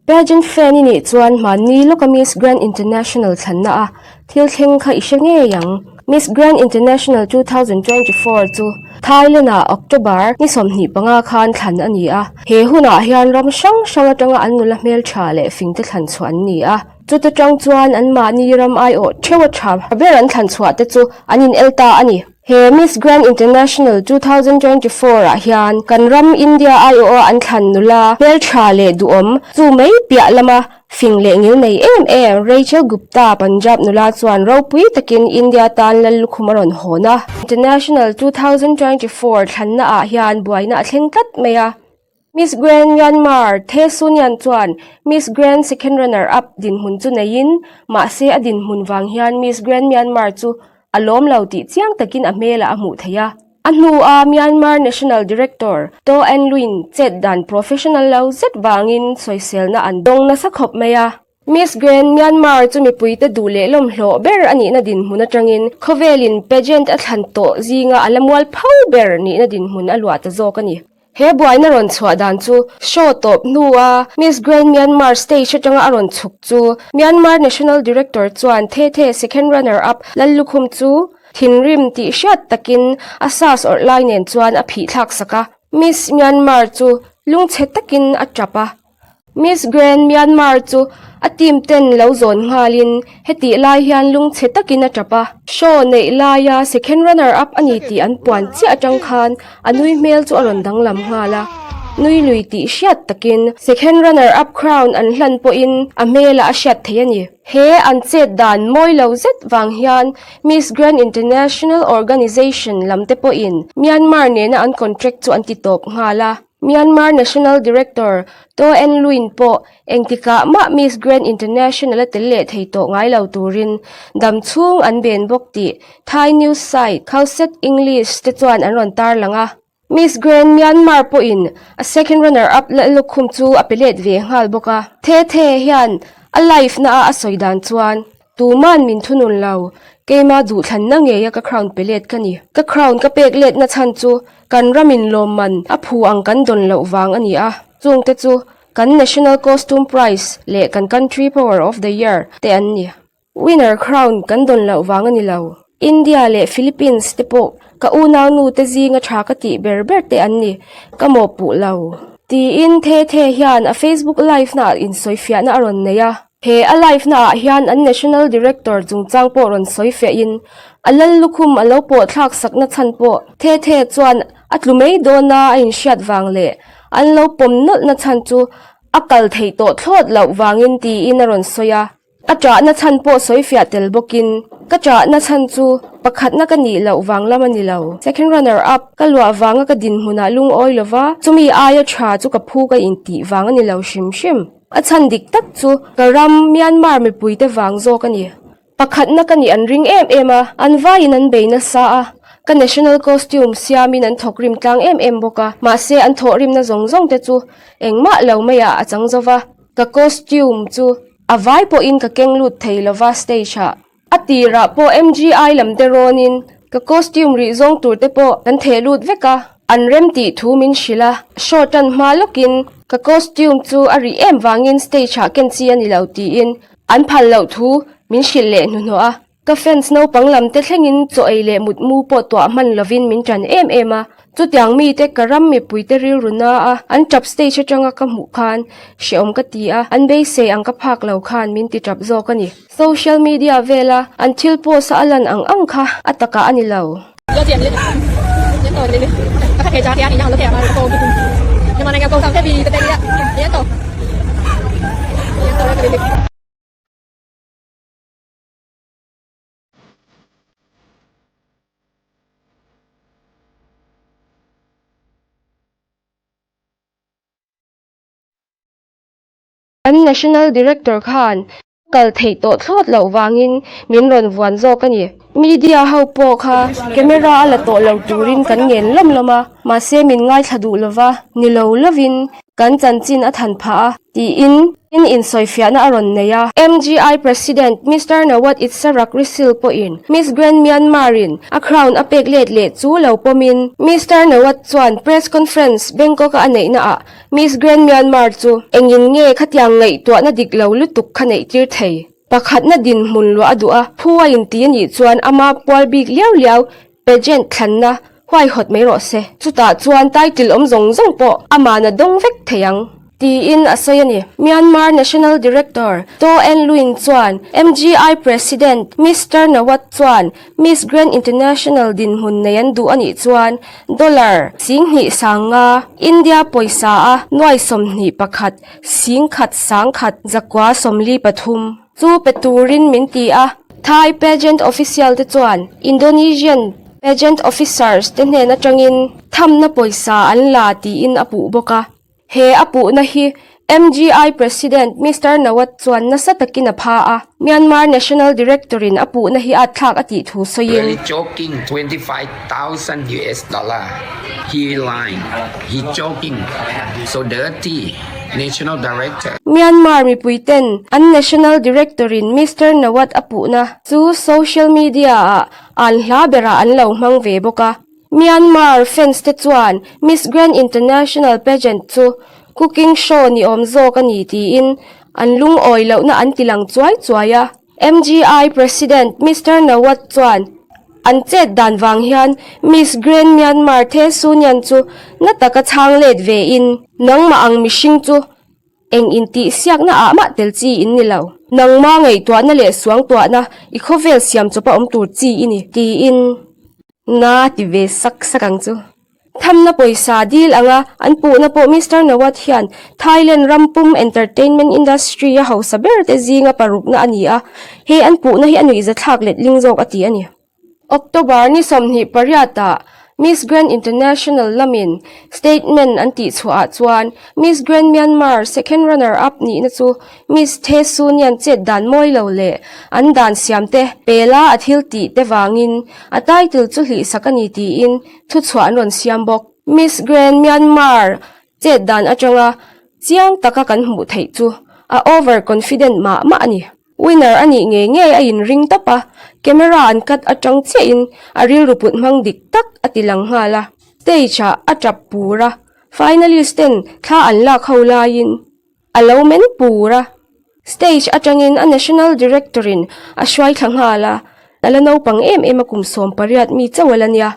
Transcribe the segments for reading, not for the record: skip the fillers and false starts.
Pageant fan i nih chuan hmanni lawka Miss Grand International thlanna a thil thleng kha i hre ngei ang. Miss Grand International 2024 chu Thailand-ah October ni 25 khan thlan a ni a. He hunah hian ram hrang hrang atanga an nula hmeltha leh fingte thlan chhuah an ni a. Chuta tang chuan anmahni ram aiawh theuha tha ber an thlan chhuah te chu an inel ta a ni. He Miss Grand International 2024 ah hian kan ram India aiawha an thlan nula hmeltha leh duhawm chu mai piah lama fing leh ngil nei em em Rachel Gupta Punjab nula chuan ropui takin India tan lal lukhum a rawn hawn a. International 2024 thlanna ah hian buaina a thleng tlat mai a. Miss Grand Myanmar The Sunian chuan Miss Grand Second Runner Up dinhmun chu neiin, mahse a dinhmun vang hian Miss Grand Myanmar chu a lawm lo tih chiang takin a hmelah a hmuh theih a. A hnua Myanmar National Director To Ann Lwin chet dan professional lo zet vangin sawiselna an dawng nasa khawp mai a. Miss Grand Myanmar chu mipuite duh leh lawmhlawh ber a nihna dinhmun atangin khawvelin pageant a thlan tawh zinga a la mual pho ber nihna dinhmun a luah ta zawk a ni. He buaina rawn chhuah dan chu show tawp hnua Miss Grand Myanmar stage atanga a rawn chhuk chu Myanmar National Director chuan The The second runner up Lallukhum chu thinrim tih hriat takin a sas awrh lai nen chuan a phih thlak sak a. Miss Myanmar chu lungchhe takin a tap a. Miss Grand Myanmar chu a team ten lo zawn nghalin hetih lai hian lungchhe takin a tap a. Show neih laia second runner up a ni tih an puan chiah atang khan a nui hmel chu a rawn danglam nghal a. Nui lui tih hriat takin second runner up crown an hlan pawhin a hmelah a hriat theih a ni. He an chet dan mawi lo zet vang hian Miss Grand International Organization lam te pawhin Myanmar nena an contract chu an ti tawp nghal a. Myanmar National Director To Ann Lwin pawh engtikah mah Miss Grand International a tel leh thei tawh ngai lo turin dam chhung an ben bawk tih Thai news site Khaosat English te chuan an rawn tarlang a. Miss Grand Myanmar pawhin a second runner up Lallukhum chu a pe let ve nghal bawk a. The The hian a live na a a sawi dan chuan Tuman min thunun lo, keima duhthlanna ngeia ka crown pe let ka ni. Ka crown ka pek letna chhan chu kan ramin lawmman a phu ang kan dawn loh vang a ni a, chungte chu kan National Costume Prize leh kan Country Power of the Year te an ni. Winner crown kan dawn loh vang a ni lo. India leh Philippines te pawh ka unaunu te zinga tha ka tih ber ber te an ni, ka mawhpuh lo. Tiin The The hian a Facebook live naah insawifiahna a rawn nei a. He a live na ah hian an National Director chungchang pawh rawn sawi fiahin a lal lukhum a lo pawh thlak sakna chhan pawh The The chuan a tlu mai dawna a inhriat vang leh an lo pawm nawlhna chhan chu a kal theih tawh thlawt loh vangin tiin a rawn sawi a. A ṭahna chhan pawh sawi fiah tel bawkin ka ṭahna chhan chu pakhatna ka nih loh vang lam a ni lo. Second runner up ka luah vanga ka dinhmunah lungawi lova chumi aia ṭha chu ka phu ka intih vang a ni lo hrim hrim. A chhan dik tak chu ka ram Myanmar mipuite vang zawk a ni. Pakhatna ka nih an ring em em a, an vaiin an bei nasa a, ka national costume siamin an thawkrim tlang em em bawk a, mahse an thawhrimna zawng zawng te chu engmah lo maiah a chang zo va, ka costume chu a vai pawhin ka keng lut thei lova stage ah. A tirah pawh MGI lam te rawnin ka costume rih zawng tur te pawh kan theh lut vek a, an rem tih thu min hrilh a, show tan hma lawkin ka costume chu a rih em vangin stage ah ken chi a ni lo tiin an phal loh thu min hrilh leh hnuhnawh a. Ka fans naupang lam te thlengin chaw ei leh mutmu pawh tuah hman lovin min tan em em a, Chutiang mite ka ram mipuite rilru na a, an tap stage atanga ka hmuh khan hrehawm ka ti a, an beisei ang ka phak lo khan min ti tap zawk a ni. Social media vela an thil post a a lan ang ang kha a takah a ni lo. Kan National Director khan kal theih tawh thlawt loh vangin min rawn vuan zawk a ni. Media ho pawh kha camera a la tawh lo turin kan ngen lawm lawm a, mahse min ngaithla duh lova, ni lo lovin kan chanchin a than phah a, tiin. In insawifiahna a rawn nei a. MGI President Mister Nawat Itsarak Risil pawhin Miss Grand Myanmar-in a crown a pek let leh chu lo pawmin Mister Nawat chuan press conference Bangkok-a a neihnaah Miss Grand Myanmar chu engin nge khatiang ngaihtuahna dik lo lutuk kha neih tir thei? Pakhatna dinhmun luah a duh a, phu a inti a nih chuan ama pual bik liau liau pageant thlanna huaihawt mai rawh se. Chutah chuan title awm zawng zawng pawh ama'n a dawng vek thei ang, tiin a sawi a ni. Myanmar National Director To En Lwin chuan MGI President Mister Nawat chuan Miss Grand International dinhmun nei an duh a nih chuan dollar 20 sanga India pawisa a nuai 21 10 sangkhat zakua 43 chu pe turin min ti a. Thai pageant official te chuan Indonesian pageant officers te hnen atangin thamna pawisa an la tiin a puh bawk a. He a puhna hi MGI President Mister Nawat chuan nasa takin a pha a, Myanmar National Director in a puhna hi at thlak a tih thu sawiin. Really joking 25,000 US dollar he lying he joking so dirty National Director. Myanmar mipui ten an National Director in Mister Nawat a puhna chu social media ah an hla berah an lo hmang ve bawk a. Myanmar fans te chuan Miss Grand International pageant chu cooking show ni awm zawk a ni tiin an lungawi lohna an ti lang chuai chuai a. MGI President Mister Nawat chuan an chet dan vang hian Miss Grand Myanmar The Sunian chu na taka chhang let ve in nangmah ang mihring chu eng intihsiakna ah mah tel chi in ni lo. Nangmah ngaihtuahna leh suangtuahna i khawvel siam chawpa awm tur chi i ni tiin Na ti ve sak sak ang chu. Thamna pawisa dil anga an puhna pawh Mister Nawat hian Thailand ram pum entertainment industry a hausa ber te zinga parukna a ni a, he an puhna hi a nuihzathlak letling zawk a ti a ni. October ni 28 ah Miss Grand International lamin statement an tihchhuah ah chuan Miss Grand Myanmar second runner up nihna chu Miss The Sunian chet dan mawi lo leh an dan siam te pela a thil tih te vangin a title chu hlih sak a ni tiin thuchhuah an rawn siam bawk. Miss Grand Myanmar chet dan atanga chiang taka kan hmuh theih chu a over confident mah mah a ni. Winner a nih ngei ngei a inring tawp a, camera an cut atang chiahin a rilru put hmang dik tak a ti lang nghal a. Stage ah a tap pur a, finalist ten thla an lak ho laiin A lo men pur a. Stage atangin a National Director in a hruai thla nghal a, a la naupang em em a kum 18 mi chauh a la nia.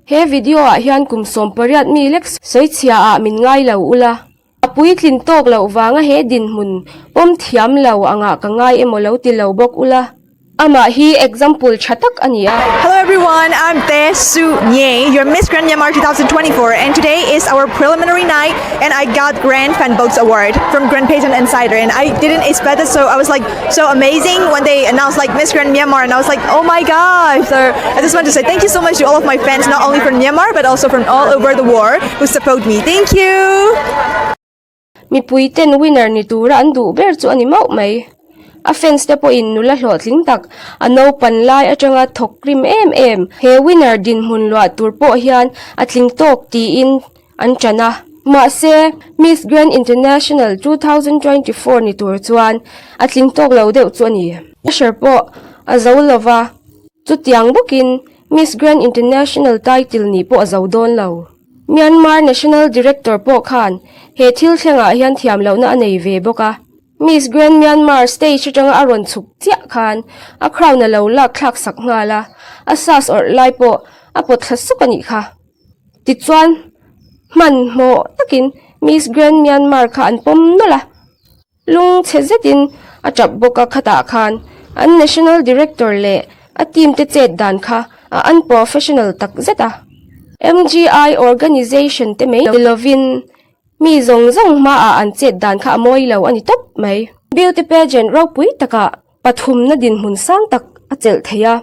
He video ah hian kum 18 mi lek sawichhia ah min ngai lo ula. A puitlin tawk loh vanga he dinhmun pawm thiam lo angah ka ngai emaw lo ti lo bawk ula. Amah hi example tha tak a ni a. Hello everyone, I'm Teh Su Nye, your Miss Grand Myanmar 2024 and today is our preliminary night and I got Grand Fan Votes Award from Grand Pageant Insider and I didn't expect it so I was like so amazing when they announced like Miss Grand Myanmar and I was like oh my gosh. So I just want to say thank you so much to all of my fans not only from Myanmar but also from all over the world who support me. Thank you. Mipui ten winner ni tura an duh ber chu a ni mauh mai. A fans te pawhin nula hlawhtling tak a naupan lai atanga thawk rim em em. He winner dinhmun luah tur pawh hian a tling tawk tiin an tan a. Mahse, Miss Grand International 2024 ni tur chuan a tling tawk lo deuh chu a ni. Pressure pawh a zo lova, chutiang bawkin Miss Grand International title nih pawh a zo dawn lo. Myanmar National Director pawh khan he thil thlengah hian thiam lohna a nei ve bawk a. Miss Grand Myanmar stage atanga a rawn chhuk chiah khan a crown a lo lak thlak sak nghal a, a sas awrh lai pawh a pawt thla suk a nih kha. Tichuan, hmanhmawh takin Miss Grand Myanmar kha an pawm nawlh a. Lung chhe zetin a tap bawk a khatah khan an National Director leh a team te chet dan kha a unprofessional tak zet a. MGI organization te mai ni lovin mi zawng zawng hmaah an chet dan kha a mawi lo a ni tawp mai. Beauty pageant ropui takah pathumna dinhmun sang tak a chelh thei a.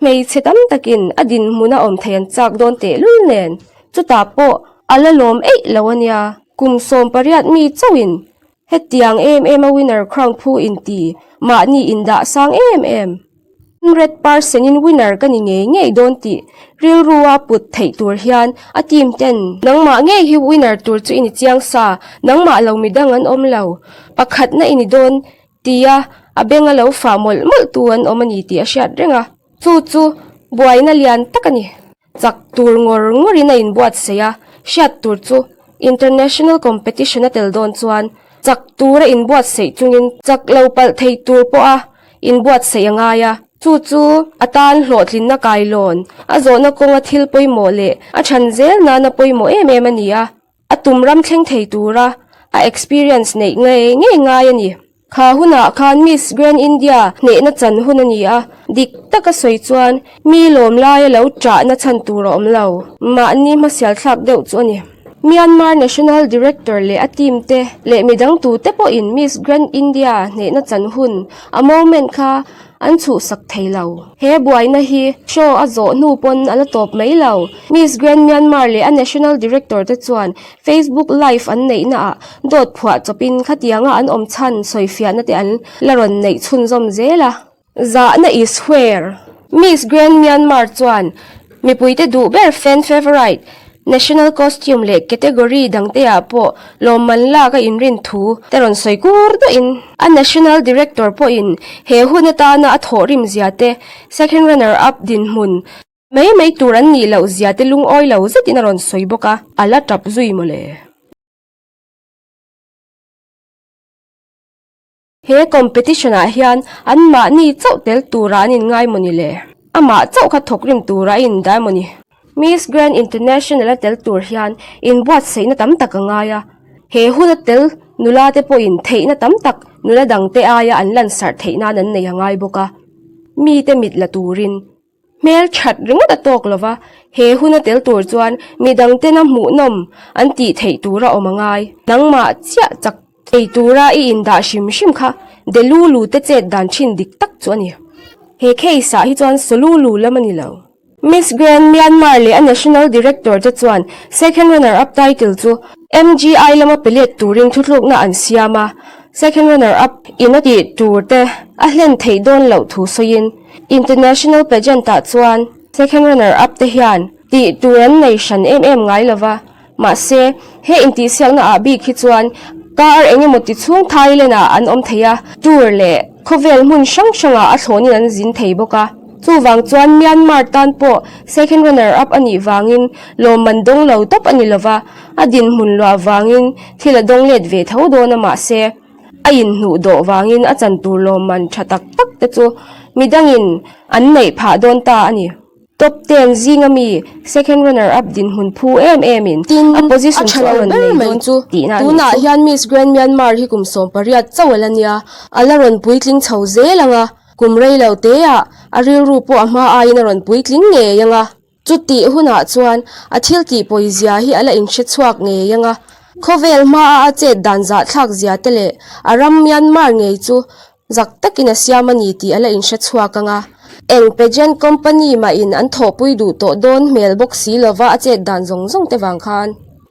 Hmeichhe tam takin a dinhmun a awm thei an chak dawn tehlul nen, chutah pawh a la lawm eih lo a nia. Kum 18 mi chauhin hetiang em em a winner crown phu inti mahni indah sang em em. 100% in winner ka ni ngei ngei dawn tih rilrua put theih tur hian a team ten nangmah ngei hi winner tur chu i ni chiang sa, nangmah lo midang an awm lo, pakhatna i ni dawn tia a benga lo fah mawlh mawlh tu an awm a ni tih a hriat reng a, chu chu buaina lian tak a ni. Chak tur ngawr ngawrin a inbuatsaih a, hriat tur chu international competition a tel dawn chuan chak tura inbuatsaih chungin chak lo palh thei tur pawha inbuatsaih a ngai a, chu chu a tan hlawhtlinna kailawn a zawhna kawnga thil pawimawh leh a chhan zel nana pawimawh em em a ni a. A tum ram thleng thei tura a experience neih ngei ngei ngai a ni. Kha hunah khan Miss Grand India hnehna chan hun a ni a, dik taka sawi chuan mi lawm laia lo ṭahna chhan tur a awm lo. Mahni hmasial thlak deuh chu a ni. Myanmar National Director leh a team te leh midang tute pawhin Miss Grand India hnehna chan hun a moment kha an chhuhsak thei lo. He buaina hi show a zawh hnu pawn a la tawp mai lo. Miss Grand Myanmar leh a National Director te chuan Facebook Live an neihna ah dawt phuah chawpin khatianga an awm chhan sawifiahna te an la rawn neih chhunzawm zel a. Zahna is where? Miss Grand Myanmar chuan mipuite duh ber fan favourite National costume leh category dangte ah pawh lawmman lak a inrin thu te rawn sawi kur duahin a National Director pawhin he hun atana a thawhrim zia te second runner up dinhmun mai mai tur an nih loh zia te lungawi lo zetin a rawn sawi bawk a, a la tap zui mawle. He competition ah hian an mahni chauh tel tura an in ngai mawni le? Amah chauh kha thawk rim tura a in dai mawni? Miss Grand International a tel tur hian inbuatsaihna tam tak a ngai a, he huna tel nula te pawhin theihna tam tak nula dangte aia an lansarh theih nan an nei a ngai bawk a, mite mit la turin. Hmel that ringawt a tawk lo va, he huna tel tur chuan midang tena hmuhnawm an tih theih tura awm a ngai. Nangmah chiah chak thei tura i indah hrim hrim kha Delulu te chet dan thin dik tak chu a ni. He case ah hi chuan Solulu lam a ni lo. Miss Grand Myanmar leh a National Director te chuan Second Runner Up title chu MGI lama pe let turin thuthlukna an siam a, Second Runner Up in a tih tur te a hlen theih dawn loh thu sawiin, International pageant ah chuan second runner up te hian tih tur an nei hran em em ngai lova, mahse he intihsiakna ah bik hi chuan car eng emaw ti chhung Thailand ah an awm thei a, tour leh khawvel hmun hrang hrang ah a thlawnin an zin thei bawk a. Chuvang chuan Myanmar tan pawh second runner up a nih vangin lawmman dawng lo tawp a ni lova, a dinhmun luah vangin thil a dawng let ve tho dawn a mahse, A inhnuh dawh vangin a chan tur lawmman tha tak tak te chu midangin an neih phah dawn ta a ni. Top ten zinga mi second runner up dinhmun phu em em in Tin, a position a tha chu a lo rawn ber nei mai dawn chu tihna a nih tunah chu. hian Miss Grand Myanmar hi kum 18 chauh a la nia, a la rawn puitling chho zel ang a, kum rei lo teah a rilru pawh a hma aiin a rawn puitling ngei ang a. Chutih hunah chuan a thil tih pawizia hi a la inhre chhuak ngei ang a, khawvel hmaa a chet dan zahthlak zia te leh a ram Myanmar ngei chu zak takin a siam a ni tih a la inhre chhuak ang a. Eng pageant company mahin an thawhpui duh tawh dawn hmel bawk si lova a chet dan zawng zawng te vang khan.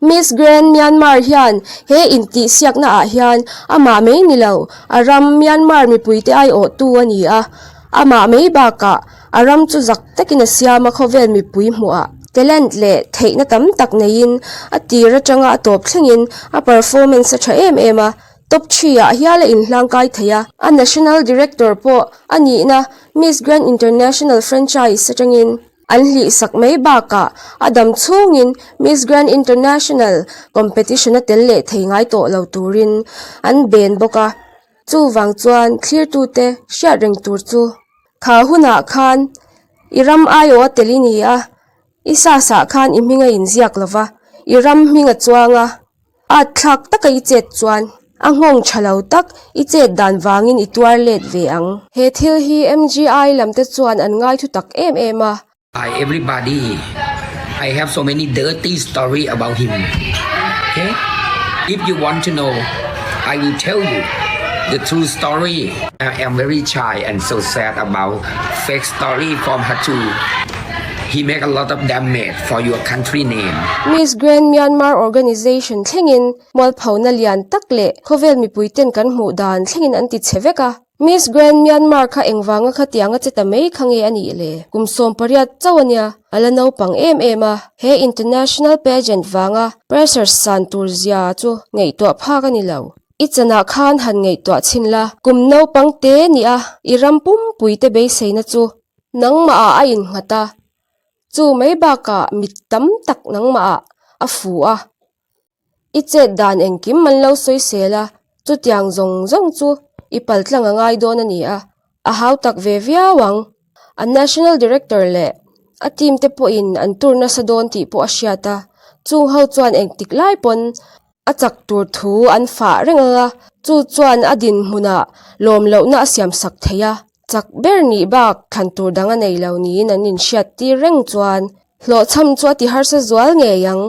Miss Grand Myanmar hian he intihsiakna ah hian amah mai ni lo, a ram Myanmar mipuite aiawhtu a ni a, amah mai bakah A ram chu zak takin a siam a khawvel mipui hmuhah talent leh theihna tam tak neiin a tir atanga a tawp thlengin a performance a tha em em a, top three ah hial a inhlangkai thei a. A national director pawh a nihna Miss Grand International franchise atangin an hlihsak mai bakah a dam chhungin Miss Grand International competition a tel leh thei ngai tawh lo turin an ben bawk a. Chuvang chuan thlirtute hriat reng tur chu Kha hunah khan i ram aiawh a tel i ni a, i sasah khan i hming a inziak lo va, i ram hming a chuang a, at thlak taka i chet chuan a nghawng tha lo tak i chet dan vangin i tuar let ve ang. He thil hi MGI lam te chuan an ngai thu tak em em a. I everybody I have so many dirty story about him okay if you want to know I will tell you the true story I am very shy and so sad about fake story from Hatu. He make a lot of damage for your country name. Miss Grand Myanmar Organization thlengin mualphona lian tak leh khawvel mipuiten kan hmuh dan thlengin an ti chhe vek a. Miss Grand Myanmar kha engvanga khatianga che ta mai kha nge a nih le? Kum 18 chauh a nia, a la naupang em em a. He international pageant vanga pressure san tur zia chu ngaihtuah phak a ni lo. I chanah khan han ngaihtuah chhin la, kum naupang te nia i ram pumpuite beiseina chu nangmah ah a innghat a, chu mai bakah mit tam tak nangmah ah a fu a. I chet dan engkim an lo sawi sel a, chutiang zawng zawng chu i paltlang a ngai dawn a ni a, a hau tak ve viau ang. A National Director leh a team te pawhin an tur nasa dawn tih pawh a hriat a, chung ho chuan engtik lai pawn a chak tur thu an fah reng ang a, chu chuan a dinhmunah lawm lohna a siam sak thei a, chak ber nih bak thlan tur dang a nei lo niin an inhriat tir reng chuan hlawhchham chu a ti harsa zual ngei ang.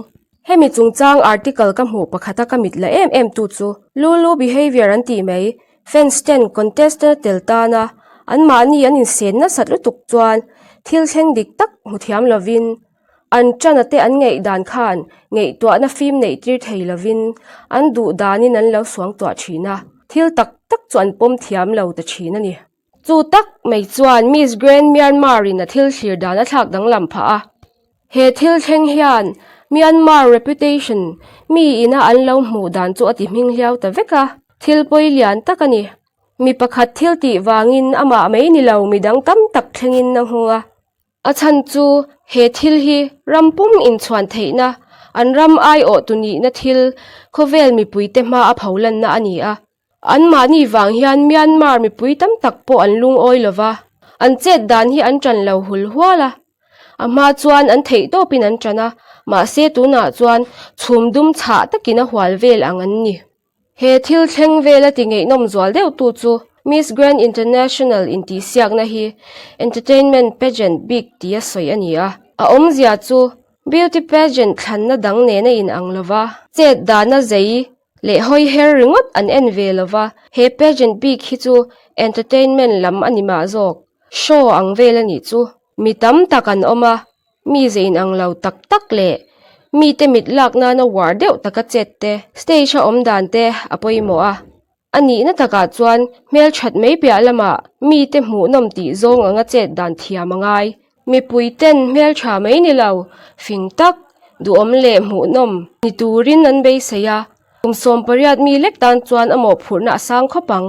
Hemi chungchang article ka hmuh pakhata ka mit la em em tu chu Lulu behavior an tih mai, fans ten contestant tel tana anmahni an insen nasat lutuk chuan thil thleng dik tak hmu thiam lovin an tana te an ngaihdan khan ngaihtuahna fim neih tir thei lovin an duh danin an lo suangtuah thin a, thil tak tak chu an pawm thiam lo ta thin a ni. Chu tak mai chuan Miss Grand Myanmar in a thil thlir dan a thlak danglam phah a. He thil thleng hian Myanmar reputation mi ina an lo hmuh dan chu a ti hming hliau ta vek a, thil pawi lian tak a ni. Mi pakhat thil tih vangin amah mai ni lo midang tam tak thlengin a nghawng a. A chhan chu he thil hi ram pum inchhuan theihna, an ram aiawh tu nihna thil khawvel mipuite hma a pholanna a ni a. Anmahni vang hian Myanmar mipui tam tak pawh an lungawi lo va, an chet dan hi an ṭan lo hul hual a. A hma chuan an theih tawpin an ṭan a, mahse tunah chuan chhum dum chhah takin a hual vel ang an ni. He thil thleng vela ti ngeihnawm zual deuh tu chu Miss Grand International intihsiakna hi entertainment pageant bik tia sawi a ni a. A awmzia chu beauty pageant thlanna dang nen a inang lo va, chet dana zei leh hawi her ringawt an en ve lo va, he pageant bik hi chu entertainment lam a ni mah zawk, show ang vel a nih chu. Mi tam tak an awm a, mi ze inang lo tak tak leh mite mit lak nana uar deuh taka chet te, stage a awm dan te a pawimawh a. A nihna takah chuan hmelthat mai piah lamah mite hmuhnawm tih zawng anga chet dan thiam a ngai. Mipui ten hmeltha mai ni lo, fing tak, duhawm leh hmuhnawm ni turin an beisei a, kum 18 mi lek tan chuan a mawhphurhna a sang khawp ang.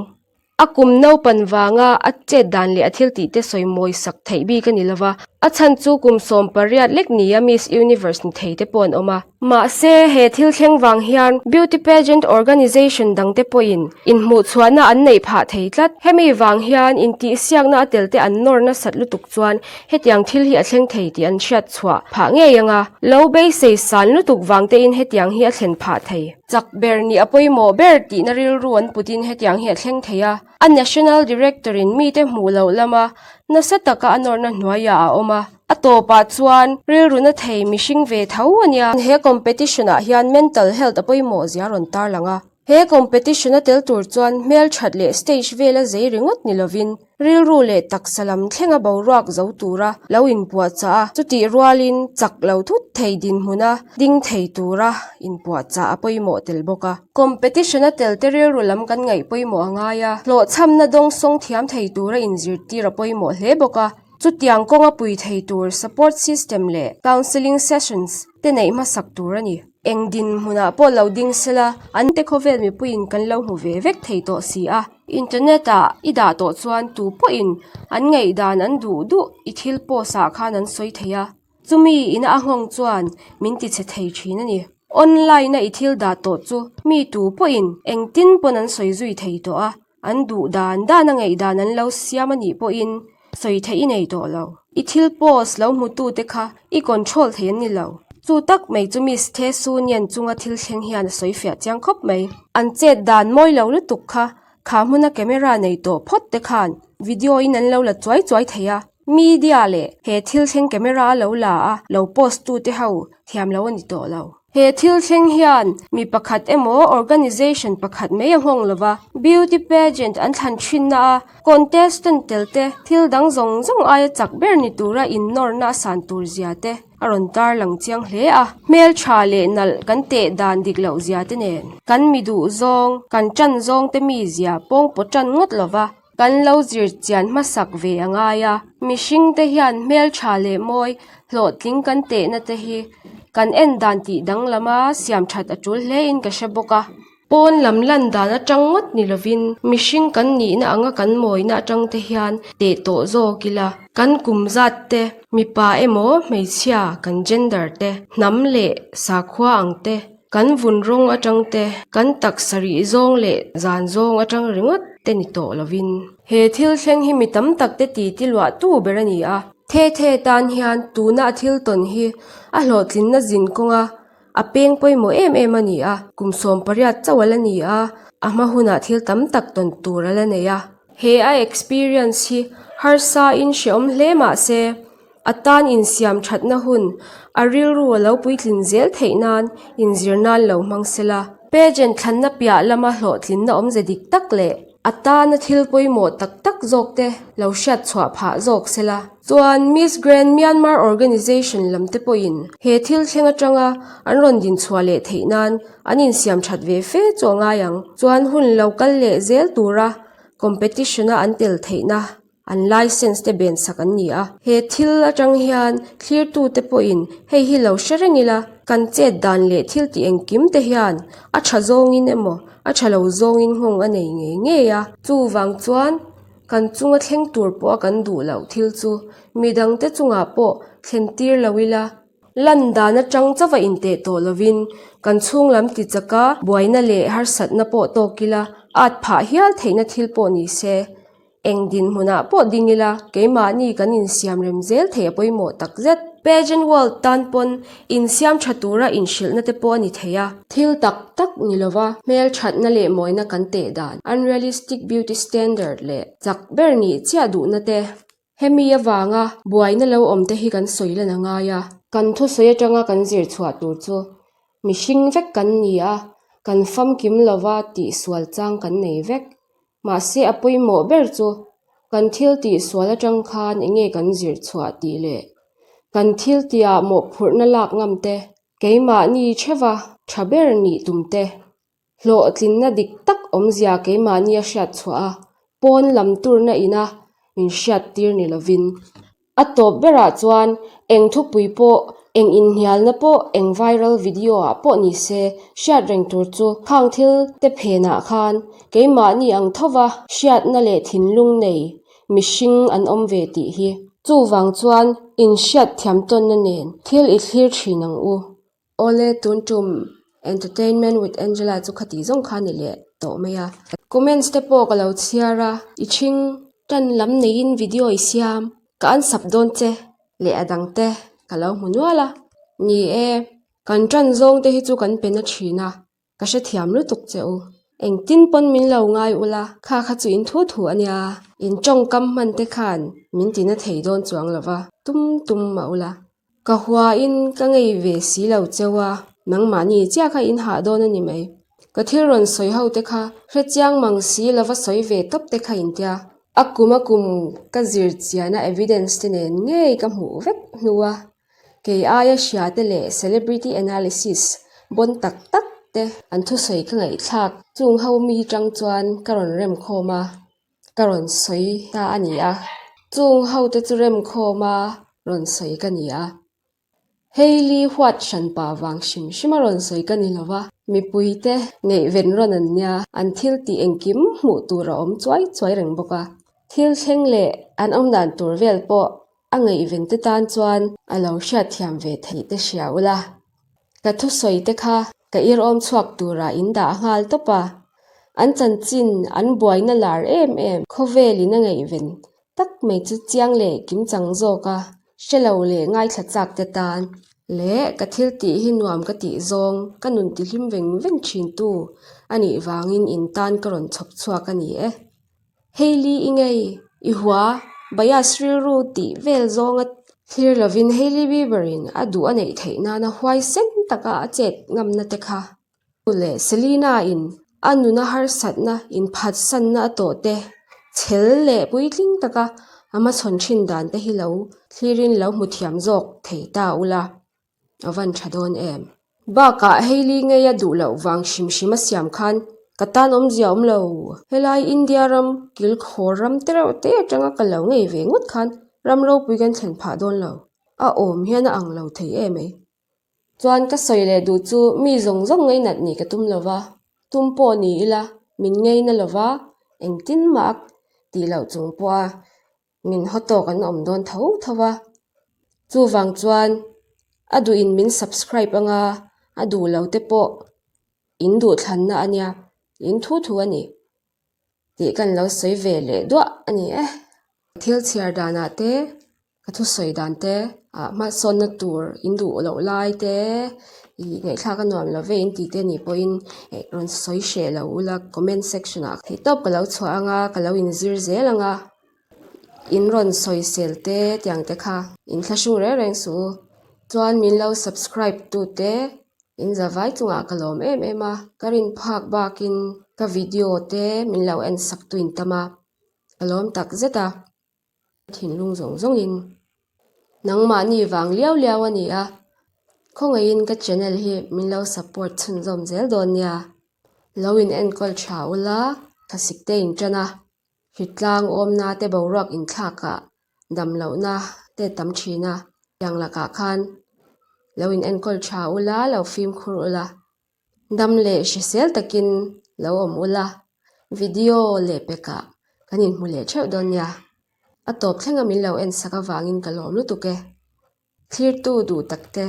A kum naupan vanga a chet dan leh a thil tih te sawi mawi sak theih bik a ni lova, a chhan chu kum 18 lek nia Miss Universe ni thei te pawh an awm a. Mahse, he thil thleng vang hian beauty pageant organisation dang te pawhin inhmuhchhuahna an neih phah thei tlat. Hemi vang hian intihsiakna a tel te an nawr nasat lutuk chuan hetiang thil hi a thleng thei tih an hriat chhuah phah ngei ang a, lo beisei san lutuk vang tein hetiang hi a thlen phah thei. Chak ber nih a pawimawh ber tihna rilru an putin hetiang hi a thleng thei a, a National Director in mite hmuh loh lama nasa taka a nawrna hnuaiah a awm a, a tawpah chuan rilru na thei mihring ve tho a nia. He competition ah hian mental health a pawimawh zia rawn tarlang a, he competition a tel tur chuan hmelthat leh stage vela zei ringawt ni lovin, Rilru leh taksa lam thlenga boruak zo tura lo inpuahchah a, chutih rualin chak lo thut thei dinhmuna ding thei tura inpuahchah a pawimawh tel bawk a. Competition-a telte rilru lam kan ngaih pawimawh a ngai a, hlawhchhamna dawngsawng thiam thei tura inzirtir a pawimawh hle bawk a. Chutiang kawnga pui thei tur support system leh counselling sessions te neih hmasak tur a ni. Eng dinhmunah pawh lo ding sela, an te khawvel mipuiin kan lo hmu ve vek thei tawh si a. Internet ah i dah tawh chuan tu pawhin an ngaihdan an duh duh i thil post ah khan an sawi thei a, chumi ina a nghawng chuan min ti chhe thei thin a ni. Online a i thil dah tawh chu mi tu pawhin engtin pawn an sawi zui thei tawh a, an duh dan dan a ngaihdan an lo siam a nih pawhin sawi theih i nei tawh lo. I thil post lo hmutute kha i control thei an ni lo. Chu tak mai chu Miss The Su Nian chunga thil thleng hian a sawi fiah chiang khawp mai. An chet dan mawi lo lutuk kha kha hmuna camera nei tawh phawt te khan video in an lo la chuai chuai thei a. Media leh he thil thleng camera a lo la a, lo post tute ho thiam lo a ni tawh lo. He thil thleng hian mi pakhat emaw organisation pakhat mai a nghawng lova, beauty pageant an thlan thinna a contestant tel te thil dang zawng zawng aia chak ber ni tura innawrna a san tur zia te a rawn tar lang chiang hle a. Hmeltha leh nalh kan teh dan dik loh zia te nen kan mi duh zawng, kan tan zawng te mi zia pawng pawh tan ngawt lova kan lo zir chian hmasak ve a ngai a. Mihring te hian hmeltha leh mawi hlawhtling kan tehna te hi kan en dan tih danglama siam that a tul hle in ka hre bawk a. Pawn lam lan dan atang ngawt ni lovin mihring kan nihna anga kan mawina atang te hian teh tawh zawk ila. Kan kum zat te, mipa emaw hmeichhia kan gender te, hnam leh sakhua ang te, kan vun rawng atang te, kan taksa rih zawng leh zan zawng atang ringawt te ni tawh lovin. He thil thleng hi mi tam tak te titi luah tu ber a ni a. The the tan hian tuna a thil tawn hi a hlawhtlinna zin kawnga A peng pawimawh em em a ni a, kum 18 chauh a la ni a, a hma hunah thil tam tak tawn tur a la nei a. He a experience hi harsa in hreawm hle mah se, a tan insiam thatna hun a rilru a lo puitlin zel theih nan inzir nan lo hmang se la. Pageant thlanna piah lama hlawhtlinna awmze dik tak leh a tana thil pawimawh tak tak zawk te lo hriat chhuah phah zawk se la. Chuan Miss Grand Myanmar Organization lam te pawhin he thil thleng atanga an rawn din chhuah leh theih nan an insiam that ve fe chu a ngai ang. Chuan hun lo kal leh zel tura competition a an tel theihna an license te ben sak an ni a. He thil atang hian thlirtute pawhin hei hi lo hre reng ila, kan chet dan leh thil tih engkim te hian a tha zawngin emaw a tha lo zawngin nghawng a nei ngei ngei a. Chuvang chuan kan chunga thleng tur pawha kan duh loh thil chu midangte chungah pawh thlen tir lo ila, lan dan atang chauha inteh tawh lovin kan chhung lam ti chaka buaina leh harsatna pawh tawk ila, at phah hial theihna thil pawh ni se. Eng dinhmunah pawh ding ila, keimahni kan insiam rem zel thei a pawimawh tak zet. Pageant World tan pawn insiam tha tura inhrilhna te pawh a ni thei a. Thil tak tak ni lova hmelthatna leh mawina kan teh dan, unrealistic beauty standard leh chak ber nih chiah duhna te, hemi avanga buaina lo awm te hi kan sawi lan a ngai a. Kan thusawi atanga kan zir chhuah tur chu mihring vek kan ni a, kan famkim lova tihsual chang kan nei vek. Mahse a pawimawh ber chu kan thil tih sual atang khan eng nge kan zir chhuah tih leh kan thil tihah mawhphurhna lak ngam te, keimahni theuha tha ber nih tum te, hlawhtlinna dik tak awmzia keimahni a hriat chhuah a, pawn lam turna ina min hriat tir ni lovin. A tawp berah chuan eng thupui pawh, eng inhnialna pawh, eng viral video ah pawh ni se hriat reng tur chu khang thil te phenah khan keimahni ang thova hriatna leh thinlung nei mihring an awm ve tih hi. Chuvang chuan inhriat thiam tawnna nen thil i thlir thin ang u. Awle tun tum Entertainment with Angela chu khati zawng kha ni leh tawh mai a. Comments te pawh ka lo chhiar a, i ṭhing ṭan lam neiin video i siam ka unsub dawn che leh a dang te ka lo hmu nual a. Ni e, kan ṭan zawng te hi chu kan pe na ṭhin a. Ka hrethiam lutuk che u. Engtin pawn min lo ngai ula, kha kha chu in thu thu a nia. In tawngkam hman te khan min ti na thei dawn chuang lo va, tum tum mah ula. Ka huain ka ngei ve si lo cheu a, nangmahni chiah kha in hah dawn a ni mai. Ka thil rawn sawi ho te kha hrechiang mang si lo va sawi ve tawp te kha in tia. A kum a kum ka zir chiana evidence te nen ngei ka hmuh vek hnu a. Kei aia hria te leh celebrity analysis bawn tak tak te an thusawi ka ngaihthlak chung ho mi tang chuan ka rawn rem khawm a, ka rawn sawi ta a ni a. Chung ho te chu rem khawm a rawn sawi ka ni a. Hailey huat hran pa vang hrim hrim a rawn sawi ka ni lo va, mipui te ngaihven rawn an nia, an thil tih engkim hmuh tur a awm chuai chuai reng bawk a. Thil thleng leh an awmdan tur vel pawh A ngaihven te tan chuan a lo hriatthiam ve theih te hria ula. Ka thusawi te kha ka irawm chhuak turah in dah nghal tawp a. An chanchin an buaina lar em em khawvelin a ngaihven tak mai chu chiang leh kim chang zawk a hre lo leh ngaithla chak te tan leh ka thil tih hi nuam ka tih zawng ka nun tihlim veng veng thin tu a nih vangin in tan ka rawn chhawp chhuak a ni e. Hailey i ngei, i hua, bias rilru tih vel zawnga. Thlir lovin Hailey Bieber in a duh a neih theih nana huaisen taka a chet ngamna te kha leh Selena in a nuna harsatna inphatsanna a tawh te chhel leh puitling taka a hmachhawn thin dan te hi lo thlirin lo hmu thiam zawk thei ta ula a van tha dawn em. Bakah Hailey ngei a duh loh vang hrim hrim a siam khan ka tan awmzia awm lo. Helai India ram kilkhawr ram te reuh te atanga ka lo ngei ve ngawt khan ram ropui kan thlen phah dawn lo. A awm hian a ang lo thei em ai. Chuan ka sawi leh duh chu mi zawng zawng ngainat nih ka tum lo va, tum pawh ni ila min ngaina lo va, engtin mah a tih loh chung pawha min haw tawk an awm dawn tho tho va. Chuvang chuan a duhin min subscribe anga a duh lo te pawh in duhthlanna a nia, in thu thu a ni tih kan lo sawi ve leh duah a ni e. Thil chhiar danah te Ka thusawi dan te ah hmasawnna tur in duh loh lai te ih ngaihthlak a nuam lo ve in tih te nih pawhin eh rawn sawi hreh lo ula comment section ah theihtawp ka lo chhuah anga ka lo inzir zel anga in rawn sawi sel te tiang te kha in thlahrung reng reng suh u chuan min lo subscribe tu te in zavai chungah ka lawm em em a ka rin phak bakin ka video te min lo en sak tu in tam a ka lawm tak zet a. Thinlung zawng zawngin nangmahni vang liau liau a ni a, khawngaihin ka channel hi min lo support chhunzawm zel dawn nia. Lo in enkawl tha ula, thlasik te in tan a, hritlang awmna te boruak inthlakah dam lohna te tam thin a, tiang lakah khan lo in enkawl tha ula, lo fimkhur ula. Dam leh hrisel takin lo awm ula, video leh pekah kan inhmu leh theuh dawn nia. A tawp thlenga min lo en sak avangin ka lawm lutuk e. Thlirtu duh takte,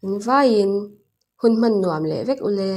in vaiin hun hman nuam leh vek ule.